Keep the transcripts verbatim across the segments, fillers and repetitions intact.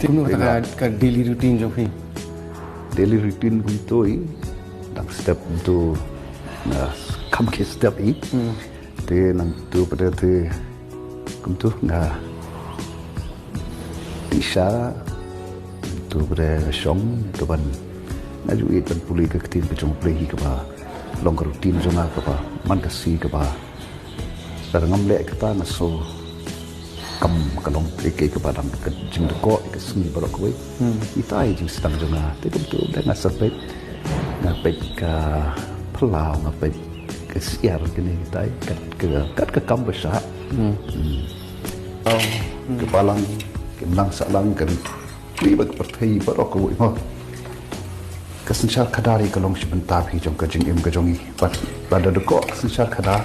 Kumno kata ka, ka daily routine jong phi? Daily routine kumto i, dang step kumto, na kham ki step i. Te nangto pat te kumto nga tisa, to pat shong, to ban nga ju ïeit ban pule ka ktien ka jong U Blei hi kaba long ka routine jong nga kaba man ka sngi kaba lada ngam leh kata nga sngew kam ka long kaei kaei kaba dang ka jingdkhoh ka sngi baroh kawei. Ita i jingsdang jong nga te kumto te nga sa peit, nga peit ka phyllaw, nga peit ka syiar kine kitai kat ka, kat ka kam ba shah. Ka balang, ka imlang sahlang, ka ri bad ka pyrthei baroh kawei mo. Ka synshar khadar i ka long shi bynta phi jong ka jingim ka jong i. Bad lada dkhoh ka synshar khadar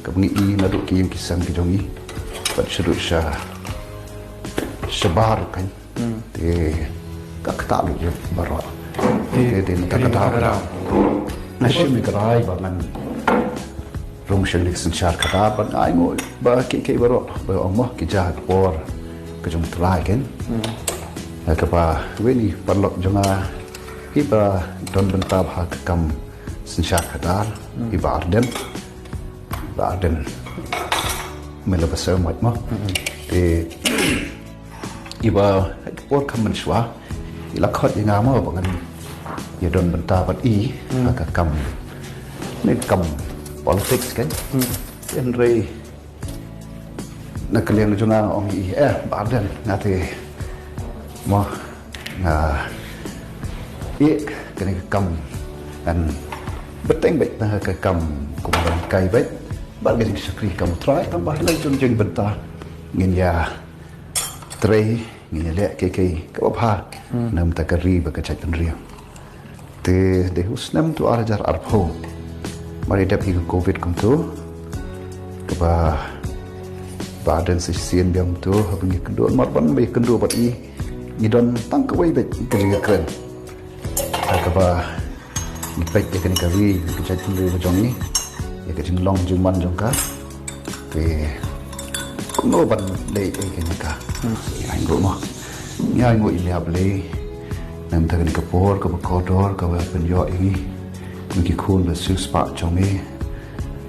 kaba ngi i naduh ki ïing ki sem ki jong i bad shaduh sha shabar kan. Te ka ktah lut ïa baroh. Te te te ka ktah lut. Nga shim ïa ka rai ba ngan rung sha kane ka synshar khadar bad nga ainguh ba kiei kiei baroh ba ong mo ki jia ha ka por ka jong U Trai kan. Kaba wen i paralok jong nga, phi ba don bynta bha ha ka kam synshar khadar, i Bah Ardent. Bah Ardent. Me la ba sa mo. Te i ba ha ka por kham mynshuwa i la khot ïa nga mo ba ngan ïa don bynta bad i ha ka kam, ne kam politics kan. Hynrei na ka liang jong nga ong i, eh, Bah Ardent, nga te mo nga ïeh kane ka kam ngan bteng beit na ka kam kum ban kai beit bad ka jingshakri kam U Trai tang ba ha la jong jingbynta ngin ïa trei, ngin ïa leh kiei kiei kaba bha na ka bynta ka ri bad ka jaitbynriew. Te dei u snem tu ar hajar arphew mar ïa dep hi ka covid kumtu kaba Bah Ardent sa shisien biang kumtu haba ngi kynduh mar ban ba ïa kynduh bad i ngi don tang kawei beit ka jingkren. Ha kaba ngi peit ïa kane ka ri, ïa ka jaitbynriew ka jong ngi, ïa ka jinglong jingman jong ka. Te kumno ban leh ïa kane ka. Ngi ainguh mo. Ngi ainguh ïa me A Blei na ka bynta kane ka por kaba kordor kaba pynïoh ïa ngi. Ngi ki khun ba siewspah jong me.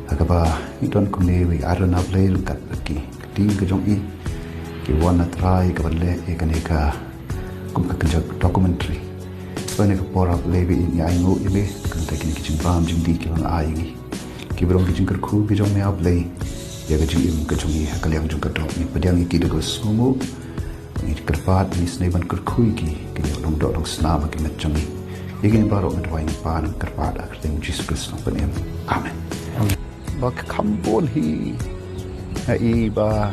Ha kaba ngi don kumne, ngi ai ïa A Blei ryngkat bad ki ktien ka jong i. Ki wan na Trai ka ban leh ïa kane ka kum ka kynja documentary. Kane ka por A Blei ba ngi ainguh ïa me ka bynta kine ki jingbam jingdih kiba nga ai ïa ngi. Kiba long ki jingkyrkhu ki jong me A Blei ïa ka jingim ka jong ngi ha ka liang jong ka doh. Ngi pdiang ïa ki da ka sngewnguh. Ngi kyrpad, ngi isynei ban kyrkhu ïa ki, ki long doh long snam ha ki met jong ngi. Ïa kine baroh nga duwai, nga pan, nga kyrpad ha ka kyrteng Jisu Khrist nongpynim. Amen. Ba ka kham bun hi nga i ba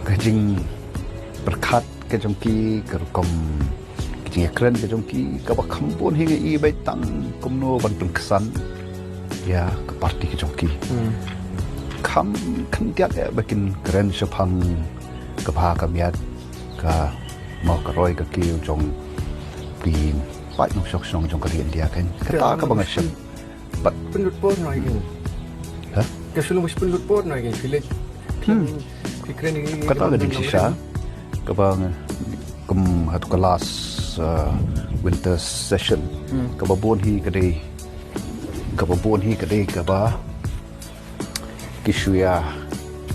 ka jingpyrkhat ka jong ki, ka rukom ka jingïakren ka jong ki, kaba kham bun hi nga i beit tang kumno ban pynksan ïa ka party ka jong ki. Kham khyndiat eh ba kin kren shaphang ka bha ka miat, ka mawkyroi ka kiew jong ki paid nongshong shnong jong ka ri India kan. Kata kaba nga shem. Bad pynlut por noh ïa ki. Ha? Ka shu long ba shu pynlut por noh ïa ki. Phi leit, phi kren ïa ki, kata ka jingshisha kaba nga, kum ha tu ka last, uh, winter session. Kaba bun hi ka dei, kaba bun hi ka dei kaba ki shu ïa,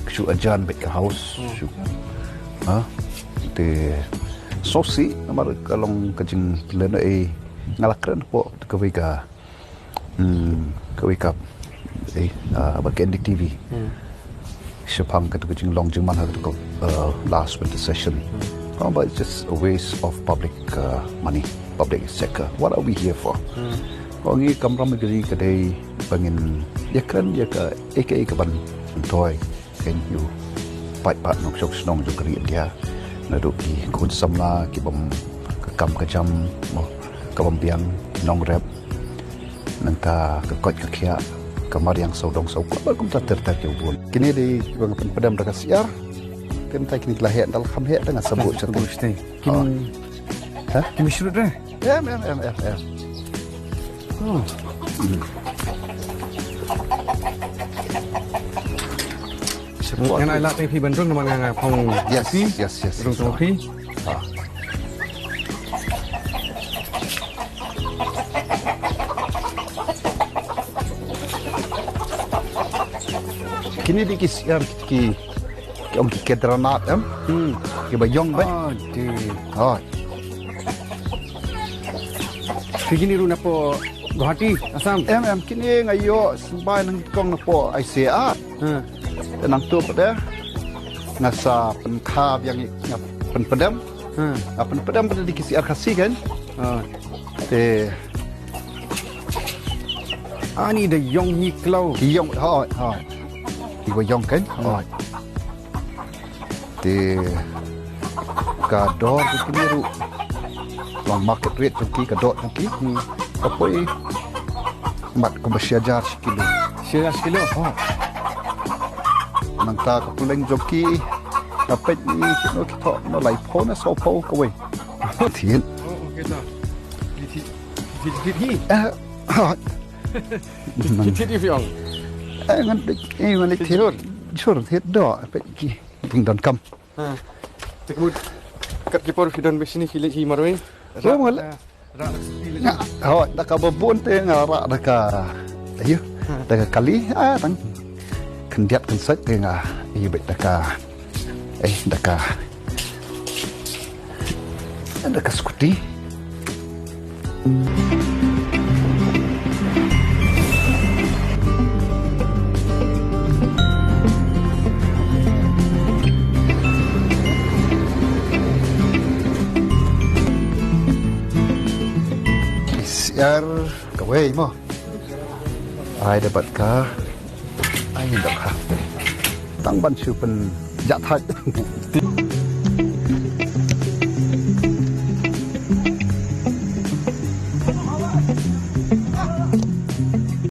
ki shu adjourn beit ka house. Shu, ha? Te sngewsih namar ka long ka jingkylli, eh, nga la kren hapoh kawei ka Hmm, kawei ka, eh, ah, ba ka N D T V. Shaphang katu ka jinglong jingman ha katu ka, uh, last winter session. Oh, but it's just a waste of public, uh, money, public sector. What are we here for? Ko ngi kamram ka ri ka dei ba ngin ïakren ïa kaei kaei ka ban myntoi. Kan ïa u paidbah nongshong shnong jong ka ri India. Naduh ki khun samla, ki bym ka kam ka jam, mo, ka bym biang, ki nongrep. Nangta ka koit ka khiah, ka mariang sawdong sawkun, kumta ter ter ki bun. Kine dei kiba nga pynpdem da ka syiar. Te mynta kine ki la heh, da la kham heh, da nga sa buh shatei. Kin, ha? Kin shrut re? Em, em, em, em, em. Oh. Hmm. Ngan ai lad ïa phi ban rung namar nga nga phong. Yes, phi. Yes, yes, rung yes. Tang phi. Ah. Kine dei ki syiar ki, ki ong ki kedranat em. Hmm. Kiba ïong bha. Oh, dei. Oh. Phi kine ruh napoh Guwahati, Assam? Em, em, kine nga ïoh symbai nangkong napoh I C A. Hmm. Te nangtu pat de nga sa pynkha biang, nga pynpdem. Hmm. Nga pynpdem pat de ki syiar Khasi kan. Oh. Te ani da ïong hi kloi. Ki ïong, hooid, hooid. Kiba ïong kan, hooid. Te ka dor jong ki ruh, long market rate jong ki, ka dor jong ki. Hmm. Ka poi mat kumba shi hajar shi kilo. Shi hajar shi kilo? Oh. Nangta ka puleng jong ki, ka peit ni kino ki thoh, no laiphew ne sawphew kawei. Thied. Oh, okay, sir. Thied, thied, thied, thied hi. Eh, ha. Thied, thied, thied hi phi ong. Eh, ngan thied, eh, ngan thied. Jhur. Jhur thied doh, peit ki. Pyndonkam. Ha. Te ka mut kat ki por phi don beit shane phi leit hi marwei. Rah, rah da ka suti leit. Nga, hooid, da kaba bun te nga rah da ka, aïu, da ka kali, ah, tang khyndiat khynsoit te nga, aïu, beit da ka, eh, da ka, da ka scooty. Syiar kawei mo. Ai da bad ka. Ai da ka. Tang ban shu pynjah thait.